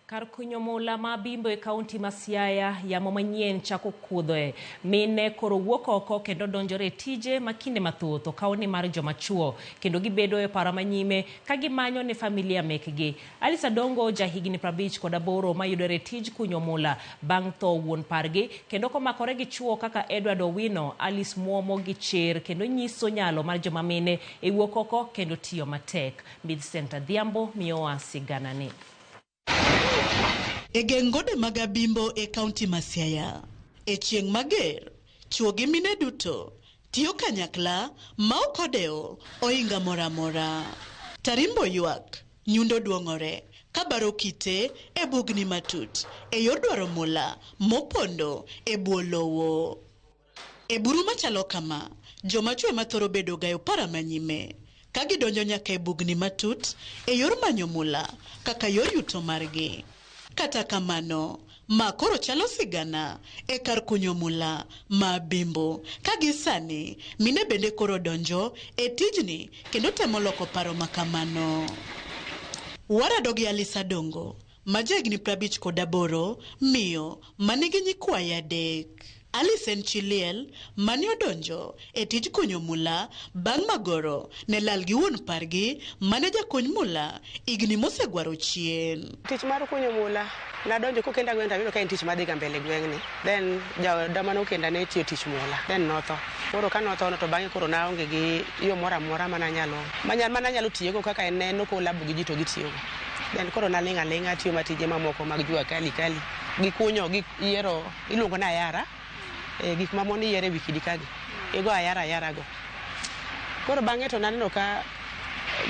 Kar kunyo mula ma Abimbo e kaunti ma Siaya, yamo manyien chako kudhoe. Mine koro wuok oko kendo donjore e tije ma kinde mathoth okaw ni mar joma chuo kendo gibedo e paro manyime ka gimanyo ne familia mekgi. Alice Adongo ja higni 58 mayudore e tij kunyo mula bang' tho wuon pargi kendo komakore gi chuo kaka Edward Owino, Alice muomo gi chir kendo nyiso nyalo mar joma mine e wuok oko kendo tiyo matek. Millicent Adhiambo miyowa siganani. E geng' gode mag Abimbo e kaunti ma Siaya, e chieng' mager, chwo gi mine duto tiyo kanyakla ma ok odewo ohinga moro amora. Tarimbo ywak, nyundo duong'ore ka baro kite e bugni matut e yor dwaro mula mopondo e bwo lowo. E buru machalo kama, joma chwo ema thoro bedo ga e opara manyime ka gidonjo nyaka e bugni matut e yor manyo mula kaka yor yuto margi. Kata kamano, ma koro chalo sigana e kar kunyo mula ma Abimbo ka gi sani mine bende koro donjo e tijni kendo temo loko paro ma kamano. Warado gi Alice Adongo ma jahigni 58, miyo ma nigi nyikwaye adek. Alice en chi liel mane odonjo e tij kunyo mula bang' magoro ne lal gi wuon pargi mane jakuny mula higni mosegwaro chien. Tich mar kunyo mula nadonjo kokenda gweng' to ayudo ka en tich madhi ga mbele gweng'ni. Then jaoda mane okenda ne tiyo tich mula, then notho. Koro ka notho no to bang'e koro naonge gi yo moro amora mananyalo mananyalo tiyogo kaka en ne en okolabo gi ji to gitiyogo. Then koro naling' aling'a atiyo matije mamoko mag jua kali kali gi kunyo gi yiero iluongo ni ayara e, gik ma mon yiero e wi kidi kagi igo ayara ayara go. Koro bang'e to naneno ka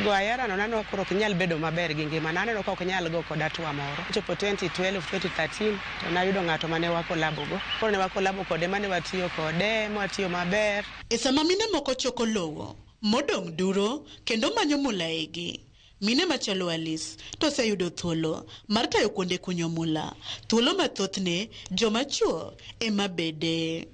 go ayara no naneno ka koro ok nyal bedo maber gi ngima naneno ka ok nyal go kod hatua moro. Chopo 2012 2013 to nayudo ng'ato mane wakolabo go. Koro ne wakolabo kode mane watiyo kode mwatiyo maber. E sama mine moko choko lowo modong' duro kendo manyo mula eigi, mine machalo Alice to oseyudo thuolo mar tayo kuonde kunyo mula, thuolo ma thothne joma chuo ema bede.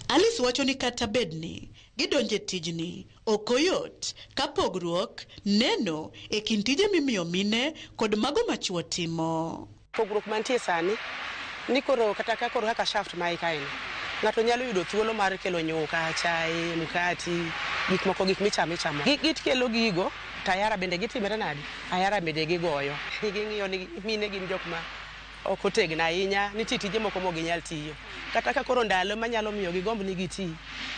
Alice wacho ni kata bed ni gidonjo e tijni, ok oyot ka pogruok neno e kind tije mimiyo mine kod mago ma chuo timo. Pogruok mantie sani ni koro kata ka koro kaka shaft ma kae ni ng'ato nyalo yudo thuolo mar kelo nyuka, chai, mkati, gik moko gik michamo ichamo. Gikelo gigo to ayara bende gitimre nade? Ayara bende gigoyo. Ging'iyo ni mine gin jok ma ok otegno ahinya, nitie tije moko mok ginyal tiyo. Kata ka koro ndalo manyalo miyo gigomb ni giti,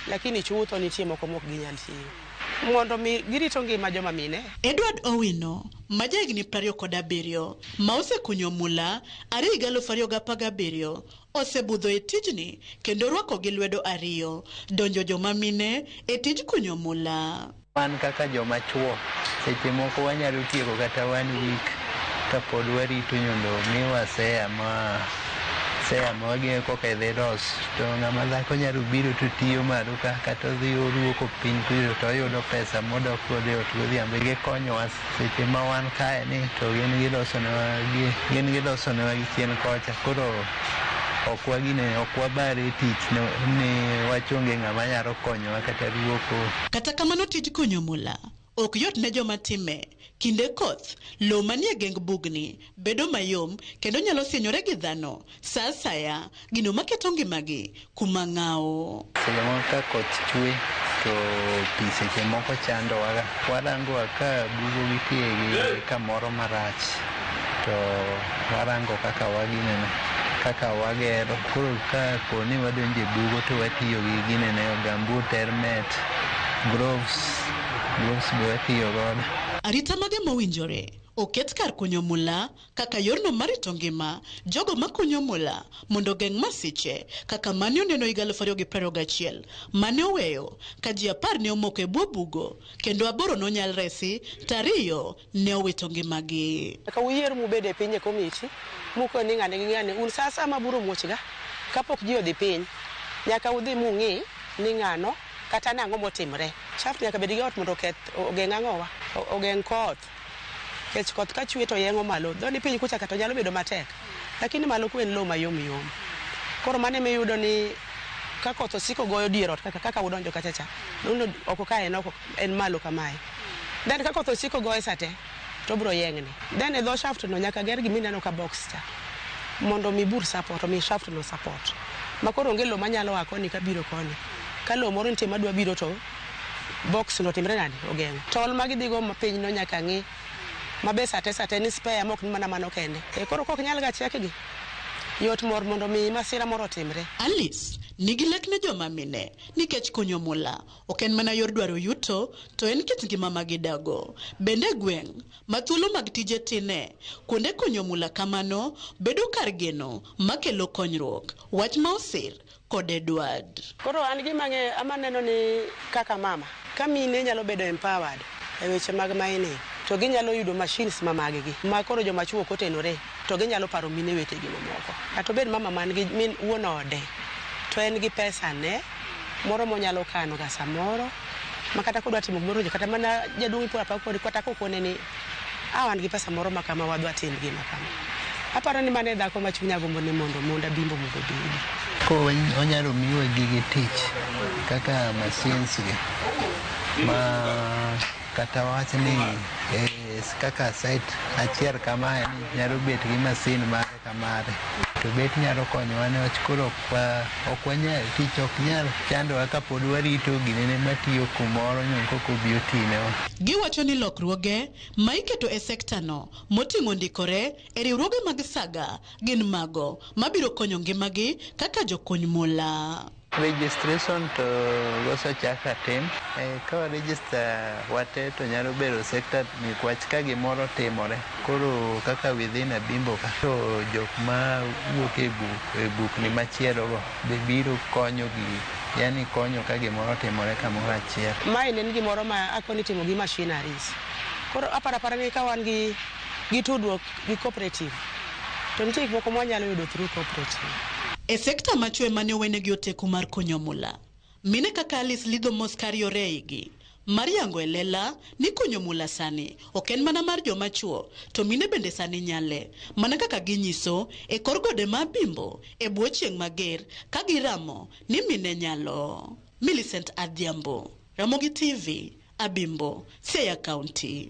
lakini chutho nitie moko mok ginyal tiyo. Mondo mi girito ngima joma mine. Edward Owino, ma jahigni 27, ma osekunyo mula are higa 2017, osebudho e tijni kendo rwako gi lwedo ariyo donjo joma mine e tij kunyo mula. Wan kaka joma chuo, seche moko wanyalo tieko kata one week kapod warito mondo miwa share ma share ma wageng'o koka idhi los to ng'ama dhako nyalo biro to tiyo malo ka kata odhi oruoko piny kucho to oyudo pesa modok godo e ot godhiambo. Gikonyowa seche ma wan kae ni to gin gilosonwa gi chien kocha koro ok wagine ok wabare tich ni wach onge ng'ama nyalo konyowa kata ruoko. Kata kamano tij kunyo mula ok yot ne joma time. Kinde koth, lowo manie geng bugni bedo mayom kendo nyalo sienyore gi dhano sa asaya, gino maketo ngimagi kuma ng'awo. Seche moko ka koth chwe to pi seche moko chandowa. Warango ka bugo nitie gi kamoro marach to warango kaka waginene kaka wagero. Koro ka po ni wadonjo e bugo to watiyo gi ginene gumboot, helmet, gloves, gloves be watiyo godo. Arita mage mowinjore oket kar kunyo mula kaka yorno mar rito ngima jogo makunyo mula mondo ogeng' masiche kaka mane oneno higa 2021 mane oweyo ka ji 10 ne omoko e bwo bugo kendo 8 nonyal resi to 2 ne owito ngimagi. Nyaka uyier mubed e piny e komiti mukoni ni ng'ani gi ng'ani un sa asaya ma bura omuoch ga kapok ji odhi piny nyaka udhi mung'i ni ng'ano kata nang'o motimre. Shaft nyaka bed gi ot mondo oketh ogeng' ang'owa ogeng' koth. Nikech koth ka chwe to yeng'o malo dho ni piny kucha kata nyalo bedo matek lakini malo ku en lowo mayom yom. Koro mano emiyudo ni ka koth osiko goyo dier ot kaka kaka udonjo kacha cha oko ka en oko en malo kamae. Then ka koth osiko goye sate To biro yeng'ni. Then e dho shaft no nyaka ger gimineno ka box cha mondo mi bur support, omi shaft no support. Ma koro onge lowo manyalo a koni kabiro koni. Ka lowo moro nitie madwa biro to box no timre nade? Ogeng'o. Tol ma gidhigo piny no nyaka ng'i mabe sate sate ni spare mok ni mana mano kende. E koro kok nyal ga chekgi, yot mor mondo mi masira moro otimre. Alice nigi lek ne joma mine nikech kunyo mula ok en mana yor dwaro yuto to en kit ngima ma gidago. Bende gweng' ma thuolo mag tije tine, kuonde kunyo mula kamano bedo kar geno makelo konyruok. Wach ma osir kod Edward. Koro an gima ang'eyo ama neno ni kaka mama, ka mine nyalo bedo empowered e weche mag mining, to ginyalo yudo machines ma mag gi ma koro joma chuo ok otenore to ginyalo paro mine wetegi mamoko. Kata obed mama man gi min wuon ode to en gi pesa ne moro monyalo kano ga samoro ma kata kodwa timo gimoro kata mana jaduong' ipo apa kodi kata kokone ni a wan gi pesa moro ma kama wadwa tim gima kama. Aparo ni mano e dhako ma chunya gombo ni mondo mond Abimbo mondo obedi. Ko onyalo miwa gige tich kaka machines gi ma kata wach ni kaka site achiel kamae ni nyalo bet gi masin mare kamare to bet nyalo konyowa niwach koro ok wanyal tich ok nyal chandowa kapod warito ginene matiyo kumoro nyo koka obi otinewa. Giwacho ni lokruoge ma iketo e sekta no moting'o ndikore e riwruoge mag saga gin mago mabiro konyo ngimagi kaka jokuny mula. Registration to gosechak tim. Ka wa register wate to nyalo bedo sector nikwach ka gimoro timore koro kaka within Abimbo ka to jok ma wuok e buk e bukni machielo go be biro konyo gi yani konyo ka gimoro timore kamoro achiel. Mae ne en gimoro ma akoni timo gi machineries. Koro aparo apara ni ka wan gi tudruok gi cooperative to nitie gik moko mwanyalo yudo through cooperative. E sekta machwe mane owenegi oteku mar kunyo mula, mine kaka Alice lidho mos kar yore eigi mar yango e lela ni kunyo mula sani ok en mana mar joma chuo to mine bende sani nyale mana kaka ginyiso e kor gode ma Abimbo e bwo chieng' mager ka giramo ni mine nyalo. Millicent Adhiambo, Ramogi TV, Abimbo, Siaya County.